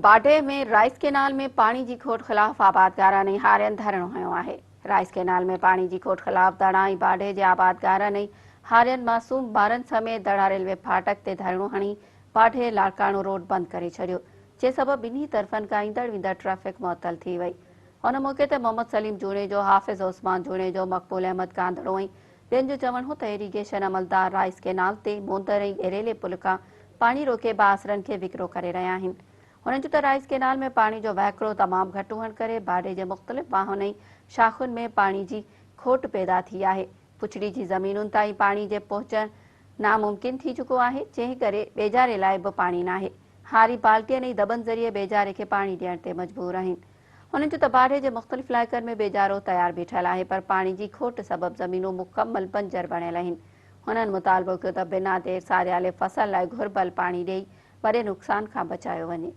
Badah ۾ rice canal ۾ پاڻي جي کوٽ خلاف آبادگارن ۽ هارين ڌرڻو هنيو آهي. رائيس ڪينال ۾ پاڻي جي کوٽ خلاف دڙا ۽ باڊهه جي آبادگارن ۽ هارين معصوم ٻارن سميت دڙا ريلوي ڦاٽڪ تي ڌرڻو هڻي باڊهه لاڙڪاڻو روڊ بند ڪري ڇڏيو جنهن سبب ٻنهي طرفن کان ايندڙ ويندڙ ٽريفڪ معطل ٿي وئي. ان موقعي تي محمد سليم جوڻيجو، حافظ عثمان جوڻيجو، مقبول احمد ڪانڌڙو ۽ ٻين جو چوڻ هو ته ايريگيشن عملدار رائيس ڪينال تي موندر ۽ ڳيريلي پل کان پاڻي روڪي بااثرن کي وڪرو ڪري رهيا آهن. هنن چيو ته رائيس ڪينال ۾ پاڻي جو وهڪرو تمام گهٽ هئڻ ڪري باڊهه جي مختلف واهن ۽ شاخن ۾ پاڻي جي کوٽ پيدا ٿي آهي، پڇڙي جي زمينن تائين پاڻي جي پهچڻ ناممڪن ٿي چڪو آهي، جنهن ڪري ٻيجاري لاء به پاڻي ناهي، هاري بالٽين ۽ دٻن ذريعي ٻيجاري کي پاڻي ڏيڻ تي مجبور آهن. هنن چيو ته باڊهه جي مختلف علائقن ۾ ٻيجارو تيار بيٺل آهي پر پاڻي جي کوٽ سبب زمينون مڪمل بنجر بڻيل آهن. هنن مطالبو ڪيو ته بنا دير ساريالي فصل لاء گهربل پاڻي ڏئي وڏي نقصان کان بچايو وڃي.